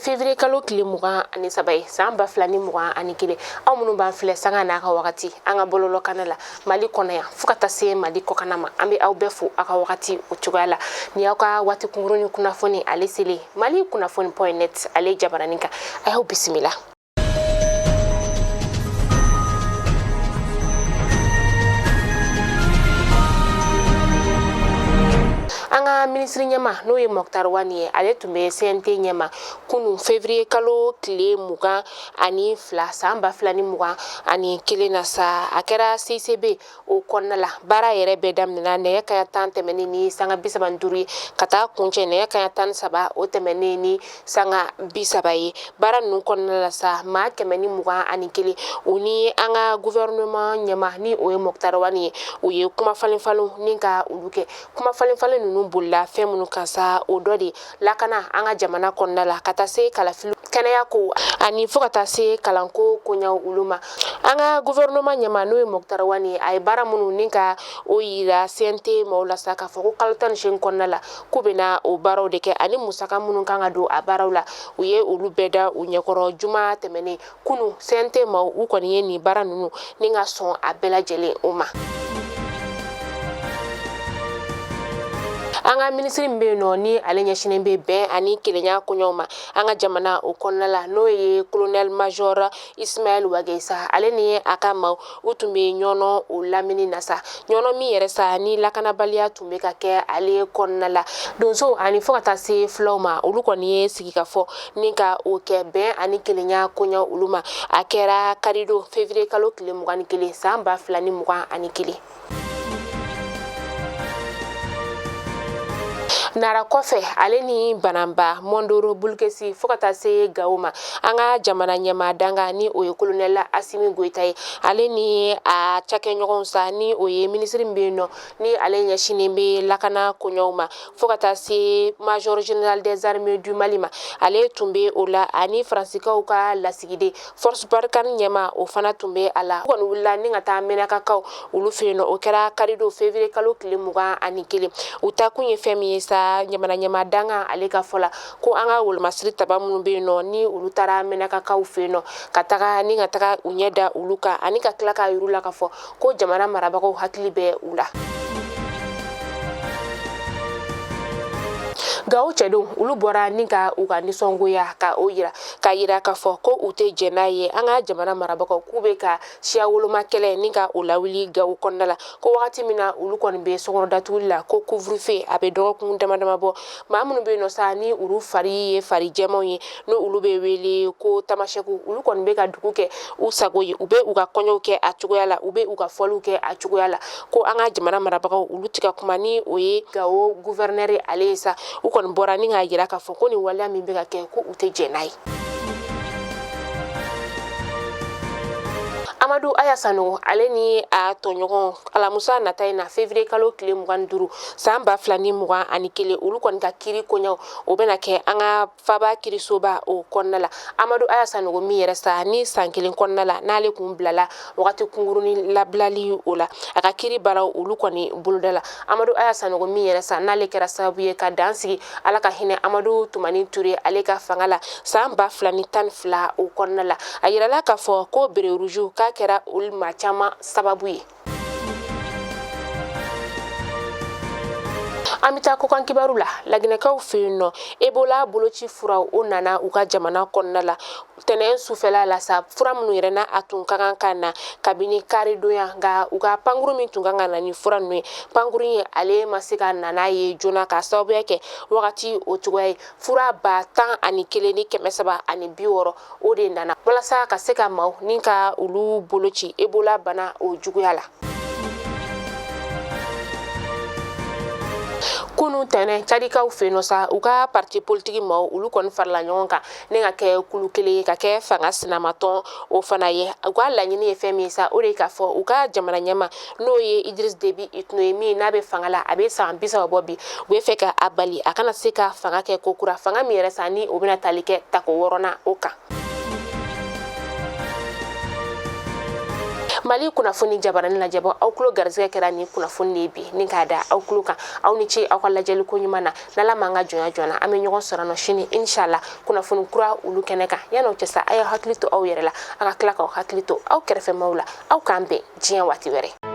février kalo tile 23 ye san 2021. Aw minnu b'an filɛ sanga n'a ka wagati an ka bɔlɔlɔkana la Mali kɔnɔ yan fo ka taa se Mali kɔkana ma, an bɛ aw bɛɛ fo aw ka wagati o cogoya la. Ni aw ka waati kunkuruni kunnafoni ale selen Mali kunnafoni point net ale jabaranin kan, a y'aw bisimila. An ka minisiri ɲɛma n'o ye Moctar Ouane ye, ale tun bɛ CNT ɲɛma kunun février kalo tile 22 san 2021 na sa. A kɛra CICB o kɔnɔna la. Baara yɛrɛ bɛɛ daminɛna nɛgɛ kaɲa 10 tɛmɛnen ni sanga 35 ye ka taa kuncɛ nɛgɛ kaɲa 13 o tɛmɛnen ni sanga 30 ye. Baara ninnu kɔnɔna la sa, maa 121, u ni an ka gouvernement ɲɛma ni o ye Moctar Ouane ye, u ye kuma falen falen ni ka olu kɛ. Kuma falen falen ninnu bolila fɛn minnu kan sa, o dɔ de lakana an ka jamana kɔnɔna la, ka taa se kalafili, kɛnɛya ko ani fo ka taa se kalanko koɲaw olu ma. An ka gouvernement ɲɛma n'o ye Moctar Ouane ye, a ye baara minnu ni ka o yira CNT maaw la sa, k'a fɔ ko kalo 18 kɔnɔna la k'u bɛna o baaraw de kɛ, ani musaka minnu kan ka don a baaraw la, u ye olu bɛɛ da u ɲɛkɔrɔ juma tɛmɛnen. Kunu CNT maaw, u kɔni ye nin baara ninnu ni ka sɔn a bɛɛ lajɛlen o ma. An ka minisiri min bɛ yen nɔ ni ale ɲɛsinnen bɛ bɛn ani kelenya koɲɛw ma an ka jamana o kɔnɔna la, n'o ye colonel major Ismaël Wagué sa, ale ni a ka maaw, u tun bɛ Ɲɔnɔ o lamini na sa. Ɲɔnɔ min yɛrɛ sa ni lakanabaliya tun bɛ ka kɛ ale kɔnɔna la, donso ani fo ka taa se fulaw ma, olu kɔni ye sigikafɔ ni ka o kɛ bɛn ani kelenya koɲɛ olu ma. A kɛra karidon février kalo tile 21 san 2021. Nara kɔfɛ, ale ni Bananba, Mondoro, Bulukesi fo ka taa se Gawo ma, an ka jamana ɲɛmaa danga ni o ye colonel Asimi Goyita ye, ale ni a cakɛɲɔgɔnw sa, ni o ye minisiri min bɛ yen nɔ ni ale ɲɛsinnen bɛ lakana koɲɛw ma, fo ka taa se major général des armées du Mali ma, ale tun bɛ o la, ani Faransikaw ka lasigiden force Barkhane ɲɛmaa, o fana tun bɛ a la. U kɔni wulila ni ka taa Menakakaw olu fɛ yen nɔ. O kɛra karidon février kalo tile 21. U taakun ye fɛn min ye sa, jamana ɲɛmaa danga ale ka fɔ la, ko an ka wolomasiri taba minnu bɛ yen nɔ ni olu taara Menakakaw fɛ yen nɔ ka taga ni ka taga u ɲɛ da olu kan, ani ka tila k'a yir'u la k'a fɔ ko jamana marabagaw hakili bɛ u la. Gawo cɛdenw, olu bɔra ni ka u ka nisɔngoya ka o yira, ka yira k'a fɔ ko u tɛ jɛn n'a ye an ka jamana marabagaw k'u bɛ ka siya woloma kɛlɛ ni ka o lawuli Gawo kɔnɔna la, ko wagati min na olu kɔni bɛ sokɔnɔ datuguli la, ko couvre-feu a bɛ dɔgɔkun dama dama bɔ. Maa minnu bɛ yen nɔ sa ni olu fari ye fari jɛmanw ye, ni olu bɛ wele ko tamasɛku, olu kɔni bɛ ka dugu kɛ u sago ye, u bɛ u ka kɔɲɔw kɛ a cogoya la, u bɛ u ka fɔliw kɛ a cogoya la, ko an ka jamana marabagaw olu tɛ ka kuma, ni o ye Gawo gouverneur ale ye sa. U kɔni bɔra ni k'a yira k'a fɔ ko nin waleya min bɛ ka kɛ, ko u tɛ jɛn n'a ye. Amadu Aya Sanogo, ale ni a tɔɲɔgɔn, alamusa nata in na février kalo tile 25 san 2021, olu kɔni ka kiri koɲɛw o bɛna kɛ an ka faba kirisoba o kɔnɔna la. Amadu Aya Sanogo min yɛrɛ sa ni san kelen kɔnɔna la n'ale kun bilala wagati kunkurunin labilali o la, a ka kiri baaraw olu kɔni boloda la. Amadu Aya Sanogo min yɛrɛ sa n'ale kɛra sababu ye ka dan sigi, Ala ka hinɛ Amadu Tumani Ture ale ka fanga la san 2012 o kɔnɔna la, a yirala k'a fɔ ko béret rouge k'a kɛra olu maa caman sababu ye. An bɛ taa kɔkan kibaru la. Laginɛkaw fɛ yen nɔ, Ebola boloci furaw o nana u ka jamana kɔnɔna la tɛnɛn sufɛla la sa. Fura minnu yɛrɛ n'a a tun ka kan ka na kabini karidonya, nka u ka pankuru min tun kan ka na ni fura ninnu ye, pankuru ye ale ma se ka na n'a ye joona k'a sababuya kɛ wagati o cogoya ye. Fura 11,360 o de nana walasa ka se ka maaw ni ka olu boloci Ebola bana o juguya la. Kunu tɛnɛ, Cadikaw fɛ yen nɔ sa, u ka parti politiki maaw olu kɔni farala ɲɔgɔn kan ni ka kɛ kulu kelen ye, ka kɛ fanga sinamatɔn o fana ye. U ka laɲini ye fɛn min ye sa, o de ye k'a fɔ u ka jamana ɲɛmaa n'o ye Idriss Déby Itno ye, min n'a bɛ fanga la a bɛ san 30 bɔ bi, u bɛ fɛ ka a bali a kana se ka fanga kɛ kokura, fanga min yɛrɛ sa ni o bɛna tali kɛ tako wɔɔrɔnan o kan. Mali kunnafoni jabarani lajɛbɔ, aw tulo garisɛgɛ kɛra nin kunnafoni de ye bi ni k'a da aw tulo kan. Aw ni ce aw ka lajɛli ko ɲuman na. N'Ala m'an ka jɔnya jɔna, an bɛ ɲɔgɔn sɔrɔ nɔ sini, inshallah, kunnafoni kura olu kɛnɛ kan. Yan'o cɛ sa, a y'aw hakili to aw yɛrɛ la, a ka tila k'aw hakili to aw kɛrɛfɛmaw la. Aw k'an bɛn diɲɛ waati wɛrɛ.